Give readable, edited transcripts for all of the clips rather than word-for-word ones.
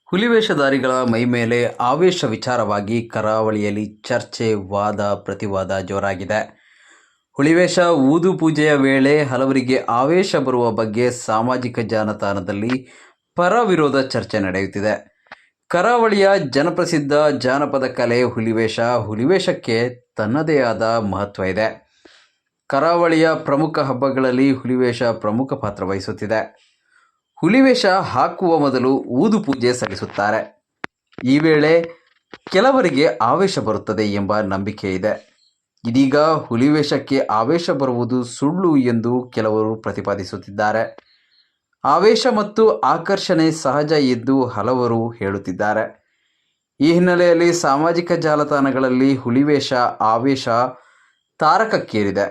ಹುಲಿವೇಷಧಾರಿಗಳ ಮೈಮೇಲೆ ಆವೇಶ ವಿಚಾರವಾಗಿ ಕರಾವಳಿಯಲ್ಲಿ ಚರ್ಚೆ, ವಾದ ಪ್ರತಿವಾದ ಜೋರಾಗಿದೆ. ಹುಲಿವೇಷ ಊದು ಪೂಜೆಯ ವೇಳೆ ಹಲವರಿಗೆ ಆವೇಶ ಬರುವ ಬಗ್ಗೆ ಸಾಮಾಜಿಕ ಜಾಲತಾಣದಲ್ಲಿ ಪರ ವಿರೋಧ ಚರ್ಚೆ ನಡೆಯುತ್ತಿದೆ. ಕರಾವಳಿಯ ಜನಪ್ರಸಿದ್ಧ ಜಾನಪದ ಕಲೆ ಹುಲಿವೇಷ. ಹುಲಿವೇಷಕ್ಕೆ ತನ್ನದೇ ಆದ ಮಹತ್ವ ಇದೆ. ಕರಾವಳಿಯ ಪ್ರಮುಖ ಹಬ್ಬಗಳಲ್ಲಿ ಹುಲಿವೇಷ ಪ್ರಮುಖ ಪಾತ್ರ ವಹಿಸುತ್ತಿದೆ. ಹುಲಿವೇಷ ಹಾಕುವ ಮೊದಲು ಊದು ಪೂಜೆ ಸಲ್ಲಿಸುತ್ತಾರೆ. ಈ ವೇಳೆ ಕೆಲವರಿಗೆ ಆವೇಶ ಬರುತ್ತದೆ ಎಂಬ ನಂಬಿಕೆ ಇದೆ. ಇದೀಗ ಹುಲಿವೇಷಕ್ಕೆ ಆವೇಶ ಬರುವುದು ಸುಳ್ಳು ಎಂದು ಕೆಲವರು ಪ್ರತಿಪಾದಿಸುತ್ತಿದ್ದಾರೆ. ಆವೇಶ ಮತ್ತು ಆಕರ್ಷಣೆ ಸಹಜ ಎಂದು ಹಲವರು ಹೇಳುತ್ತಿದ್ದಾರೆ. ಈ ಹಿನ್ನೆಲೆಯಲ್ಲಿ ಸಾಮಾಜಿಕ ಜಾಲತಾಣಗಳಲ್ಲಿ ಹುಲಿವೇಷ ಆವೇಶ ತಾರಕಕ್ಕೇರಿದೆ.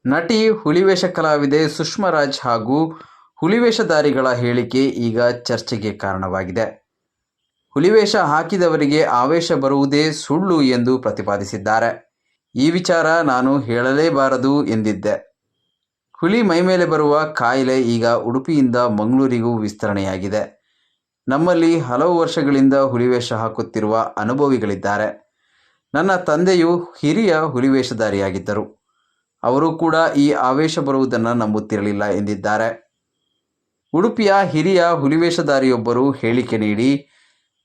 ನಟಿ, ಹುಲಿವೇಷ ಕಲಾವಿದೆ ಸುಷ್ಮಾರಾಜ್ ಹಾಗೂ ಹುಲಿವೇಷಧಾರಿಗಳ ಹೇಳಿಕೆ ಈಗ ಚರ್ಚೆಗೆ ಕಾರಣವಾಗಿದೆ. ಹುಲಿವೇಷ ಹಾಕಿದವರಿಗೆ ಆವೇಶ ಬರುವುದೇ ಸುಳ್ಳು ಎಂದು ಪ್ರತಿಪಾದಿಸಿದ್ದಾರೆ. ಈ ವಿಚಾರ ನಾನು ಹೇಳಲೇಬಾರದು ಎಂದಿದ್ದೆ. ಹುಲಿ ಮೈಮೇಲೆ ಬರುವ ಕಾಯಿಲೆ ಈಗ ಉಡುಪಿಯಿಂದ ಮಂಗಳೂರಿಗೂ ವಿಸ್ತರಣೆಯಾಗಿದೆ. ನಮ್ಮಲ್ಲಿ ಹಲವು ವರ್ಷಗಳಿಂದ ಹುಲಿವೇಷ ಹಾಕುತ್ತಿರುವ ಅನುಭವಿಗಳಿದ್ದಾರೆ. ನನ್ನ ತಂದೆಯು ಹಿರಿಯ ಹುಲಿವೇಷಧಾರಿಯಾಗಿದ್ದರು. ಅವರು ಕೂಡ ಈ ಆವೇಶ ಬರುವುದನ್ನು ನಂಬುತ್ತಿರಲಿಲ್ಲ ಎಂದಿದ್ದಾರೆ. ಉಡುಪಿಯ ಹಿರಿಯ ಹುಲಿವೇಷಧಾರಿಯೊಬ್ಬರು ಹೇಳಿಕೆ ನೀಡಿ,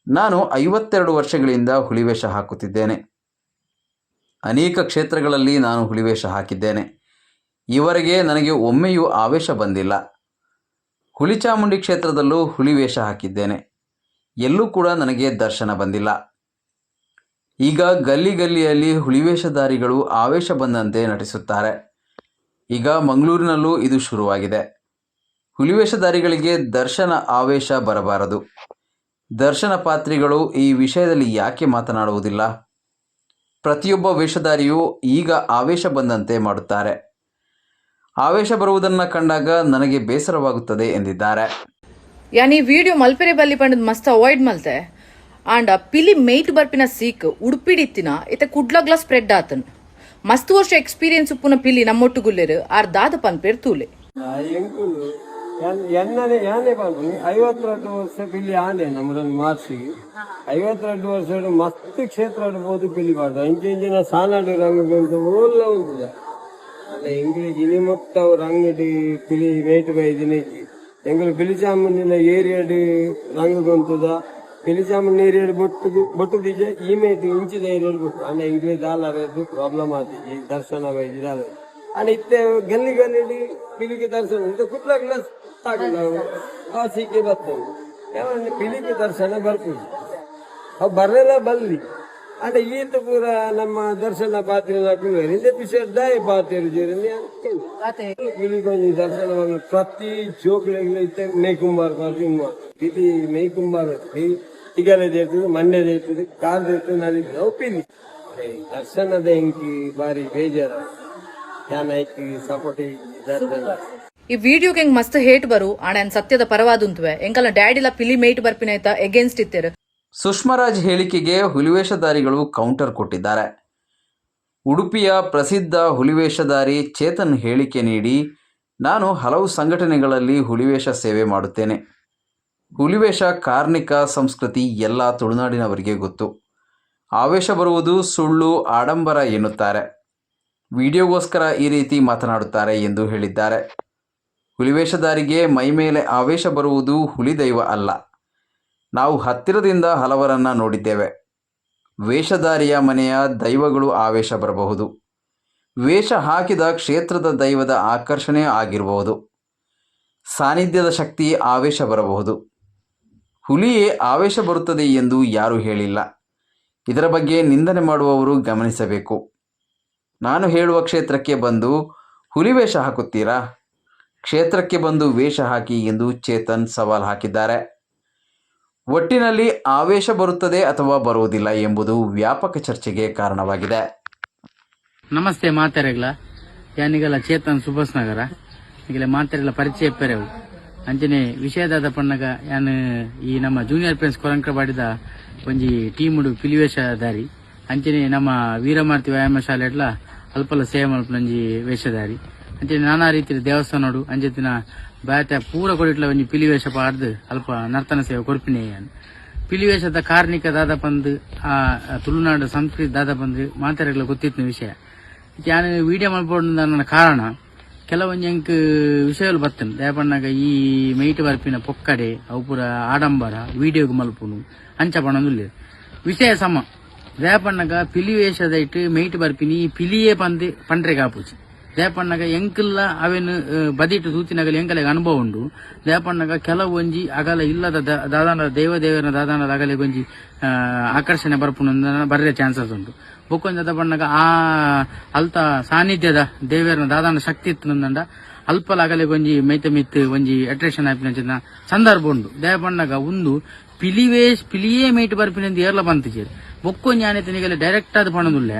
ನಾನು 52 ವರ್ಷಗಳಿಂದ ಹುಲಿವೇಷ ಹಾಕುತ್ತಿದ್ದೇನೆ. ಅನೇಕ ಕ್ಷೇತ್ರಗಳಲ್ಲಿ ನಾನು ಹುಲಿವೇಷ ಹಾಕಿದ್ದೇನೆ. ಈವರೆಗೆ ನನಗೆ ಒಮ್ಮೆಯೂ ಆವೇಶ ಬಂದಿಲ್ಲ. ಹುಲಿಚಾಮುಂಡಿ ಕ್ಷೇತ್ರದಲ್ಲೂ ಹುಲಿವೇಷ ಹಾಕಿದ್ದೇನೆ. ಎಲ್ಲೂ ಕೂಡ ನನಗೆ ದರ್ಶನ ಬಂದಿಲ್ಲ. ಈಗ ಗಲ್ಲಿ ಗಲ್ಲಿಯಲ್ಲಿ ಹುಲಿವೇಷಧಾರಿಗಳು ಆವೇಶ ಬಂದಂತೆ ನಟಿಸುತ್ತಾರೆ. ಈಗ ಮಂಗಳೂರಿನಲ್ಲೂ ಇದು ಶುರುವಾಗಿದೆ. ಹುಲಿವೇಷಧಾರಿಗಳಿಗೆ ದರ್ಶನ ಆವೇಶ ಬರಬಾರದು. ದರ್ಶನ ಪಾತ್ರಿಗಳು ಈ ವಿಷಯದಲ್ಲಿ ಯಾಕೆ ಮಾತನಾಡುವುದಿಲ್ಲ? ಪ್ರತಿಯೊಬ್ಬ ವೇಷಧಾರಿಯೂ ಈಗ ಆವೇಶ ಬಂದಂತೆ ಮಾಡುತ್ತಾರೆ. ಆವೇಶ ಬರುವುದನ್ನು ಕಂಡಾಗ ನನಗೆ ಬೇಸರವಾಗುತ್ತದೆ ಎಂದಿದ್ದಾರೆ. ಯಾನ್ ಈ ವಿಡಿಯೋ ಮಲ್ಪೆರೆ ಬಲ್ಲಿ ಪಂಡದ್ ಮಸ್ತ್ ಅವಾಯ್ಡ್ ಮಲ್ತೆ. ಆಂಡ ಪಿಲಿ ಮೇಟ್ ಬರ್ಪಿನ ಸೀಕ್ ಉಡುಪಿಡಿತ್ತಿನ ಇತ್ತೆ ಕುಡ್ಲಗ್ಲ ಸ್ಪ್ರೆಡ್ ಆತನ್. ಮಸ್ತ್ ವರ್ಷ ಎಕ್ಸ್ಪೀರಿಯನ್ಸ್ ಉಪ್ಪುನ ಪಿಲಿ ನಮ್ಮೊಟ್ಟುಗುಲ್ಲೆರ್. ಆರ್ ದಾದ ಪನ್ಪೇರ್ ತೂಲೆ. ಎಂಕುಲು ಎನ್ನನೆ ಯಾನೆ ಪನ್ಪುನಿ, 52 ವರ್ಷ ಪಿಲಿ ಆಂಡೆ ನಮ್ಮದೊಂದು ಮಾರ್ಸಿಗೆ. 52 ವರ್ಷ ಮಸ್ತ್ ಕ್ಷೇತ್ರ ಪೋದು ಪಿಲಿ ಪಾಡ್ದ. ಇಂಚ ಇಂಚಿನ ಸಾನಾಡು ರಂಗ್ ಓಲ್ಲ ಉಂಟುದ ಅಲ್ಲ. ಎಂಕ್ಲೆಗ್ ಇನಿ ಮುಟ್ಟ ರಂಗಡಿ ಪಿಲಿ ಮೇಟ್ ಬೈದಿನ ಇಜ್ಜಿ. ಎಂಕುಲು ಪಿಲಿ ಚಾಮುಂಡಿನ ಏರಿಯಾಡ್ ರಂಗ್ ಗೊಂತುದ. ಪಿಲಿ ಚಾಮುಂಡಿ ಏರಿಯಾಡ್ ಬೊಟ್ಟು ಬೊಟ್ಟು ದೀಜ, ಈ ಮೇಟ್ ಇಂಚಿದ ಏರಿಯಾಡ್ ಬೊಟ್ಟು. ಅಂಡ ಎಂಕ್ಲೆ ದಾಲ ಪ್ರಾಬ್ಲಮ್ ಆತಿಜಿ, ದರ್ಶನ ಬೈಜಿ ದಾಲ. ಅಂಡ ಇತ್ತೆ ಗಲ್ಲಿ ಗಲ್ಲಿಡ್ ಪಿಲಿಗೆ ದರ್ಶನ ಇತ್ತೆ ಕುಡ್ಲಗ್ಲ ತಾಗಿಲ್ಲ. ಆ ಸೀಕೆ ಬರ್ತದೆ, ಪಿಲಿಗೆ ದರ್ಶನ ಬರ್ಪುಜಿ, ಅವು ಬರಲ್ಲ ಬಲ್ಲಿ. ಅಂಡ ಈತ ಪೂರ ನಮ್ಮ ದರ್ಶನ ಪಾತ್ರೆ ಇಂದೆ ಪಿಸರ್ ದಾಯ ಪಾತ್ರೆ ಪಿಲಿಗೊಂಜಿ ದರ್ಶನ ಬಂದು. ಪ್ರತಿ ಜೋಕ್ಲೆಗ್ಲ ಇತ್ತೆ ಮೇಕುಂಬಾರ್ ಪಾತ್ರೆ, ಪಿಲಿ ಮೇಕುಂಬಾರ್. ತಿಗಲೆ ಇರ್ತದೆ, ಮಂಡ್ಯದ ಇರ್ತದೆ, ಕಾರ್ ಇರ್ತದೆ, ನದಿ ಅವು ಪಿಲಿ ದರ್ಶನದ ಎಂಕಿ ಬಾರಿ ಬೇಜಾರ. ಯಾನ್ ಐಕ್ ಸಪೋರ್ಟ್ ದರ್ಶನ. ಈ ವಿಡಿಯೋಗೆ ಎಂಕ್ ಮಸ್ತ್ ಹೇಟ್ ಬರು. ಆಂಡ ಯಾನ್ ಸತ್ಯದ ಪರವಾದುಂತುವೆ. ಎಂಕಲ್ನ ಡ್ಯಾಡಿಲ ಪಿಲಿ ಮೇಟ್ ಬರ್ಪಿನ ಎಗೇನ್ಸ್ಟ್ ಇತ್ತೆರ್. ಸುಷ್ಮಾರಾಜ್ ಹೇಳಿಕೆಗೆ ಹುಲಿವೇಷಧಾರಿಗಳು ಕೌಂಟರ್ ಕೊಟ್ಟಿದ್ದಾರೆ. ಉಡುಪಿಯ ಪ್ರಸಿದ್ಧ ಹುಲಿವೇಷಧಾರಿ ಚೇತನ್ ಹೇಳಿಕೆ ನೀಡಿ, ನಾನು ಹಲವು ಸಂಘಟನೆಗಳಲ್ಲಿ ಹುಲಿವೇಷ ಸೇವೆ ಮಾಡುತ್ತೇನೆ. ಹುಲಿವೇಷ ಕಾರ್ಣಿಕ ಸಂಸ್ಕೃತಿ ಎಲ್ಲ ತುಳುನಾಡಿನವರಿಗೆ ಗೊತ್ತು. ಆವೇಶ ಬರುವುದು ಸುಳ್ಳು, ಆಡಂಬರ ಎನ್ನುತ್ತಾರೆ. ವಿಡಿಯೋಗೋಸ್ಕರ ಈ ರೀತಿ ಮಾತನಾಡುತ್ತಾರೆ ಎಂದು ಹೇಳಿದ್ದಾರೆ. ಹುಲಿವೇಷಧಾರಿಗೆ ಮೈಮೇಲೆ ಆವೇಶ ಬರುವುದು ಹುಲಿದೈವ ಅಲ್ಲ. ನಾವು ಹತ್ತಿರದಿಂದ ಹಲವರನ್ನ ನೋಡಿದ್ದೇವೆ. ವೇಷಧಾರಿಯ ಮನೆಯ ದೈವಗಳು ಆವೇಶ ಬರಬಹುದು. ವೇಷ ಹಾಕಿದ ಕ್ಷೇತ್ರದ ದೈವದ ಆಕರ್ಷಣೆ ಆಗಿರಬಹುದು. ಸಾನ್ನಿಧ್ಯದ ಶಕ್ತಿ ಆವೇಶ ಬರಬಹುದು. ಹುಲಿಯೇ ಆವೇಶ ಬರುತ್ತದೆ ಎಂದು ಯಾರೂ ಹೇಳಿಲ್ಲ. ಇದರ ಬಗ್ಗೆ ನಿಂದನೆ ಮಾಡುವವರು ಗಮನಿಸಬೇಕು. ನಾನು ಹೇಳುವ ಕ್ಷೇತ್ರಕ್ಕೆ ಬಂದು ಹುಲಿವೇಷ ಹಾಕುತ್ತೀರಾ? ಕ್ಷೇತ್ರಕ್ಕೆ ಬಂದು ವೇಷ ಹಾಕಿ ಎಂದು ಚೇತನ್ ಸವಾಲ್ ಹಾಕಿದ್ದಾರೆ. ಒಟ್ಟಿನಲ್ಲಿ ಆವೇಶ ಬರುತ್ತದೆ ಅಥವಾ ಬರುವುದಿಲ್ಲ ಎಂಬುದು ವ್ಯಾಪಕ ಚರ್ಚೆಗೆ ಕಾರಣವಾಗಿದೆ. ನಮಸ್ತೆ ಮಾತೆರೆಗ್ಲ. ಯಾನಿಗಲ ಚೇತನ್ ಸುಭಾಷ್ ನಗರ. ಈಗಲೇ ಮಾತೆರೆಗ್ಲ ಪರಿಚಯ ಪೆರೆವು. ಅಂಚನೆ ವಿಷಯದಾದ ಪನ್ನಗ ಯಾನ್ ಈ ನಮ್ಮ ಜೂನಿಯರ್ ಪ್ರಿನ್ಸ್ ಕೊರಂಕ್ರಬಾಡಿದ ಒಂಜಿ ಟೀಮುಡು ಪಿಲಿವೇಷಧಾರಿ. ಅಂಚನೆ ನಮ್ಮ ವೀರಮಾರ್ತಿ ವ್ಯಾಯಾಮ ಶಾಲೆಡ್ಲ ಅಲ್ಪಲ ಸೇವೆ ಮಲ್ಪುನಂಜಿ ವೇಷಧಾರಿ. ಅಂಚನೆ ನಾನಾ ರೀತಿಯ ದೇವಸ್ಥಾನಡು ಅಂಚೆತಿನ ಬಾತೆ ಪೂರ ಕೊಡಿಟ್ಲ ಒಂಜಿ ಪಿಲಿವೇಷ ಪಾಡ್ದು ಅಲ್ಪ ನರ್ತನ ಸೇವೆ ಕೊರ್ಪಿನಿ ಯಾನ್. ಪಿಲಿವೇಷದ ಕಾರ್ಣಿಕ ದಾದ ಪಂದ್, ಆ ತುಳುನಾಡು ಸಂಸ್ಕೃತಿ ದಾದ ಪಂದ್ ಮಾತೆರೆಗ್ಲ ಗೊತ್ತಿತ್ತಿನ ವಿಷಯ. ಯಾನ್ ವಿಡಿಯೋ ಮಲ್ಪೊಡು ನನ್ನ ಕಾರಣ, ಕೆಲವೊಂಜಿ ಎಂಕ್ ವಿಷಯಗಳು ಬತ್ತನ್. ದಾಯೆ ಈ ಮೈಟ್ ಬರ್ಪಿನ ಪೊಕ್ಕಡೆ, ಅವು ಪೂರ ಆಡಂಬರ, ವಿಡಿಯೋಗ್ ಮಲ್ಪುನು ಅಂಚ ಪನೊಂದುಲ್ಲೆರ್. ವಿಷಯ ಸಮ. ದಾಯೆ ಪನ್ನಗ ಪಿಲಿ ವೇಷದೈಟ್ ಮೈಟ್ ಬರ್ಪಿನಿ ಪಿಲಿಯೇ ಪಂದ್ ಪಂಡ್ರೆಗ್ ಆಪುಜಿ. ದಾಯೆ ಪನ್ನಗ ಎಂಕುಲ್ಲ ಅವೆನ್ ಬದಿಟ್ ತೂತಿನಗಲ ಎಂಕಲೆಗ್ ಅನುಭವ ಉಂಡು. ದಾಯೆ ಪನ್ನಗ ಕೆಲವೊಂಜಿ ಅಗಲ ಇಲ್ಲದ ದಾದಾನ ದೈವ ದೇವರ ದಾದಾನ ಅಗಲೆಗ್ ಒಂಜಿ ಆಕರ್ಷಣೆ ಬರ್ಪುನು ಬರ್ರೆ ಚಾನ್ಸಸ್ ಉಂಡು. ಬೊಕ್ಕೊಂಜಿ ದಾದ ಪನ್ನಗ ಆ ಅಲ್ತ ಸಾನ್ನಿಧ್ಯದ ದೇವೆರ್ನ ದಾದಾನ ಶಕ್ತಿ ಇತ್ತು ಅಲ್ಪಲ ಅಗಲೆಗ್ ಒಂಜಿ ಮೈತ ಮಿತ್ತ್ ಒಂಜಿ ಅಟ್ರಾಕ್ಷನ್ ಆಪಿನಂಚಿನ ಸಂದರ್ಭ ಉಂಡು. ದಾಯೆ ಪನ್ನಗ ಉಂದು ಪಿಲಿವೇಶ್ ಪಿಲಿಯೇ ಮೈಟ್ ಬರ್ಪಿನ ಏರ್ಲ ಪಂತಿಜೆರ್. ಬೊಕ್ಕೊಂಜಿ ಆನೆತ ನಿಗಲೆ ಡೈರೆಕ್ಟ್ ಆದ್ ಪನೊಂದುಲ್ಲೆ,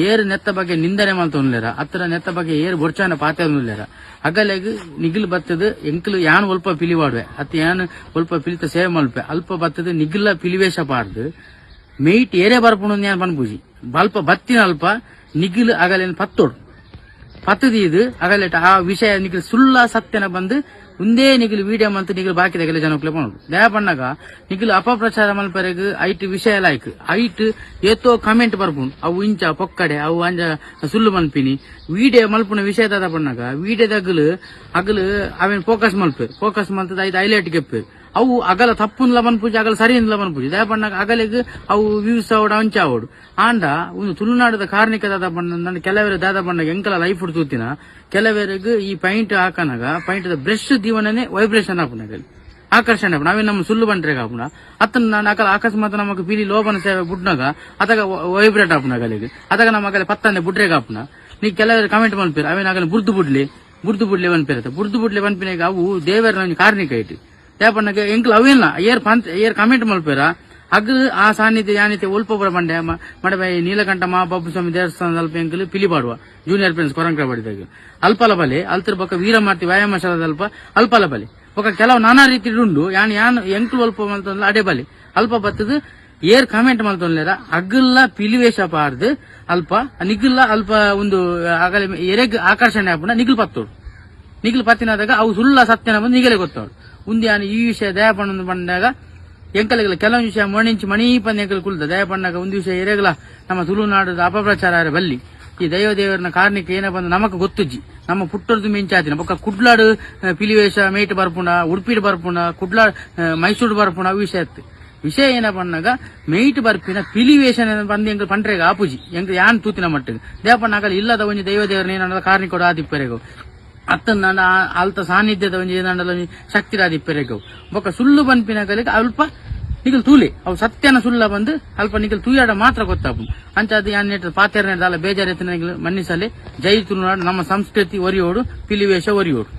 ಏರ್ ನೆತ್ತ ಬಗ್ಗೆ ನಿಂದನೆ ಮಲ್ತೊಂದುಲ್ಲೆರ ಅತ್ರ ನೆತ್ತ ಬಗ್ಗೆ ಏರ್ ಬೊರ್ಚಾನ ಪಾತೆರೊಂದುಲ್ಲೆರ ಅಗಲೆಗ್ ನಿಗಿಲ್ ಬತ್ತದ್ ಎಂಕುಲು ಯಾನ್ ಒಲ್ಪ ಪಿಲಿ ಪಾಡುವೆ ಅತ್ತ ಯಾನ್ ಒಲ್ಪ ಪಿಲಿತ ಸೇವೆ ಮಲ್ಪೆ, ಅಲ್ಪ ಬತ್ತದ್ ನಿಗಿಲ್ಲ ಪಿಲಿವೇಷ ಪಾಡ್ದು ಮೆಯ್ಟ್ ಏರೇ ಬರ್ಪುಂಡು ಯಾನ್ ಪನ್ಪುಜಿ. ಅಲ್ಪ ಬತ್ತಿನ ಅಲ್ಪ ನಿಗಿಲ್ ಅಗಲೆನ್ ಪತ್ತೊಡು. ಪತ್ತದೀದು ಅಗಲೆಟ ಆ ವಿಷಯ ನಿಗಿಲ್ ಸುಳ್ಳ ಸತ್ಯನ ಬಂದು ಉಂದೇ ನಿಗಿಲ್ ವಿಡಿಯೋ ಮಂತ್ ನಿಗಿಲ್ ಬಾಕಿದ ಜನಕ್ಲೆ ಪನೊಡು. ದಾಯೆ ಪನ್ನಗ ನಿಗಿಲ್ ಅಪಪ್ರಚಾರ ಮಲ್ಪರೆಗ್ ಐಟ್ ವಿಷಯ ಲಾಯ್ಕ್ ಐಟ್ ಏತೋ ಕಮೆಂಟ್ ಬರ್ಪುಂಡು, ಅವು ಇಂಚ ಪೊಕ್ಕಡೆ, ಅವು ಅಂಚ ಸುಳ್ಳು ಮನ್ಪಿನಿ. ವಿಡಿಯೋ ಮಲ್ಪುನ ವಿಷಯ ದಾದ ಪನ್ನಗ ವಿಡಿಯೋದಗಲು ಅಗಲು ಅವೇನ್ ಫೋಕಸ್ ಮಲ್ಪೆರ್. ಫೋಕಸ್ ಮಲ್ತದ ಐಟ್ ಹೈಲೈಟ್ ಗೆಪ್ಪೆರ್. ಅವು ಅಗಲ ತಪ್ಪುನ್ಲ ಪನ್ಪುಜಿ, ಅಗಲ ಸರಿ ಇಂದ್ಲ ಪನ್ಪುಜಿ. ದಾಯೆ ಪನ್ನಗ ಅಗಲೆಗ್ ಅವು ವ್ಯೂಸ್ ಆವಡ್ ಅಂಚ ಆವಡ್. ಆಂಡ ಒಂದು ತುಳುನಾಡದ ಕಾರ್ಣಿಕ ದಾದ ಪಂಡ ಕೆಲವೆರ್ ದಾದ ಪನ್ನಗ ಎಂಕಲ ಲೈಫ್ ತೂತಿನ ಕೆಲವೆರೆಗ್ ಈ ಪೈಂಟ್ ಹಾಕನಾಗ ಪೈಂಟ್ ಬ್ರಷ್ ದೀವನನೆ ವೈಬ್ರೇಷನ್ ಆಪುನಗ ಆಕರ್ಷಣೆ ಆಪುಂಡು. ಅವೇ ನಮ್ಮ ಸುಳ್ಳು ಬಂಟ್ರೆಗ್ ಆಪುಂಡ ಅತ್ತನ ನಾನು ಅಕಲ ಅಕಸ್ಮಾತ್ ನಮಕ್ ಪಿಲಿ ಲೋಬನ ಸೇವೆ ಬುಡ್ನಾಗ ಅದಾಗ ವೈಬ್ರೇಟ್ ಆಪುನ ಅಗಲಿಗೆ, ಅದಾಗ ನಮ್ಮ ಅಗಲೆ ಪತ್ತಂದೆ ಬುಡ್ರೆಗ್ ಆಪುನ. ನೀ ಕೆಲವರು ಕಮೆಂಟ್ ಮಲ್ಪೇರು, ಅವೇನ ಅಗಲ ಬುರ್ದು ಬುಡ್ಲಿ, ಬುರ್ದು ಬುಡ್ಲಿ ಪನ್ಪೇರತ್ತ. ಬುರ್ದು ಬುಡ್ಲಿ ಪನ್ಪಿನಾಗ ಅವು ದೇವರ ಕಾರ್ಣಿಕ ಇಟ್ಟು. ಪನ್ನಗ ಎಂಕಲ್ ಅವೇನ ಏರ್ ಪಂತ್ ಏರ್ ಕಮೆಂಟ್ ಮಲ್ಪೇರ ಅಗ್ ಆ ಸಾನ್ನಿಧ್ಯ ಯಾನಿತೆ ಒಲ್ಪ ಪೂರ ಬಂಡೆ ಮಡಬೈ ನೀಲಕಂಠ ಮಹಾಬಾಬು ಸ್ವಾಮಿ ದೇವಸ್ಥಾನದ ಅಲ್ಪ ಎಂಕಲ್ ಪಿಲಿ ಪಾಡುವ ಜೂನಿಯರ್ ಫ್ರೆಂಡ್ಸ್ ಕೊರಂಕ್ರ ಬಡಿದಾಗ ಅಲ್ಪಲ ಬಲೆ ಅಲ್ತರ ಬೊಕ್ಕ ವೀರಮಾರ್ತಿ ವ್ಯಾಯಾಮ ಶಾಲಾದ ಅಲ್ಪ ಅಲ್ಪಲ ಬಲೆ. ಬೊಕ್ಕ ಕೆಲವು ನಾನಾ ರೀತಿ ಉಂಡು. ಯಾನ್ ಯಾನ್ ಎಂಕುಲು ಅಲ್ಪ ಮಲ್ತೊಂದು ಅಡೆ ಬಲೆ. ಅಲ್ಪ ಬತ್ತದು ಏರ್ ಕಮೆಂಟ್ ಮಲ್ತೊಂದ್ಲೇರ ಅಗಲ್ಲ ಪಿಲಿವೇಷ ಪಾರ್ದು ಅಲ್ಪ ನಿಗುಲ್ಲ ಅಲ್ಪ ಒಂದು ಅಗಲ ಎರೆಗ್ ಆಕರ್ಷಣೆ ಆಪುಂಡ ನಿಗುಲ್ ಪತ್ತೋಡು. ನಿಗುಲ್ ಪತ್ತಿನಾದಾಗ ಅವು ಸುಳ್ಳ ಸತ್ಯನ ಬಂದು ನಿಗಲೆ ಗೊತ್ತವಳು. ಉಂದು ಯಾನ್ ಈ ವಿಷಯ ದಯ ಪಣ್ಣೊಂದು ಬಂದಾಗ ಎಂಕಲೆಗಲ ಕೆಲವೊಂದು ವಿಷಯ ಮಣಿಂಚಿ ಮಣಿ ಪಂದ್ ಎಂಕಲ್ ಕುಲ್ದ. ದಯ ಪಣ್ಣಾಗ ಒಂದು ವಿಷಯ ಎರೆಗಲ ನಮ್ಮ ತುಳುನಾಡದ ಅಪಪ್ರಚಾರ ಆರೆ ಬಲ್ಲಿ. ಈ ದೈವ ದೇವರನ ಕಾರ್ಣಿಕ ಏನ ಬಂದು ನಮಕ್ ಗೊತ್ತುಜ್ಜಿ. ನಮ್ಮ ಪುಟ್ಟರ್ದು ಮಿಂಚಾತಿನ ಬೊಕ್ಕ ಕುಡ್ಲಾಡು ಪಿಲಿವೇಷ ಮೇಟ್ ಬರ್ಪುಂಡ, ಉಡುಪಿಡ್ ಬರ್ಪುಂಡ, ಕುಡ್ಲಾ ಮೈಸೂರು ಬರ್ಪುಂಡ, ಅವು ವಿಷಯ ಇತ್ತು. ವಿಷಯ ಏನ ಪಣ್ಣಾಗ ಮೇಟ್ ಬರ್ಪಿನ ಪಿಲಿವೇಷ ಬಂದು ಎಂಕ್ ಪಂಡ್ರೆಗ್ ಆಪುಜಿ. ಎಂಕ್ ಯಾನ್ ತೂತಿನ ಮಟ್ಟಿಗೆ ದೇವಪಣ್ಣಾಗಲ ಇಲ್ಲದ ಒಂಜಿ ದೈವ ದೇವರನ್ನ ಏನಂದ್ರೆ ಕಾರ್ಣಿಕೊಡು ಆದಿಪ್ಪರೆಗು ಅತ್ತಂದ ಅಲ್ತ ಸಾನ್ನಿಧ್ಯದ ಒಂಜಿ ಏನಂಡಲ ಒಂಜಿ ಶಕ್ತಿ ಆದಿಪ್ಪರೆಗು. ಬೊಕ್ಕ ಸುಳ್ಳು ಪನ್ಪಿನಗಲಿಗೆ ಅಲ್ಪ ನಿಗಲ್ ತೂಲೆ, ಅವು ಸತ್ಯನ ಸುಳ್ಳ ಬಂದು ಅಲ್ಪ ನಿಗಲ್ ತೂಯಾಡ ಮಾತ್ರ ಗೊತ್ತಾಪು. ಅಂಚ ಅದು ಯಾನ್ ನೆಟ್ ಪಾತೆರ್ನೆ ದಾಲ ಬೇಜಾರ್ ಎತ್ತಿನ ನಿಗಲ್ ಮನ್ನಿಸಲೆ. ಜೈ ತುಳುನಾಡು. ನಮ್ಮ ಸಂಸ್ಕೃತಿ ಒರಿಯೋಡು, ಪಿಲಿವೇಷ ಒರಿಯೋಡು.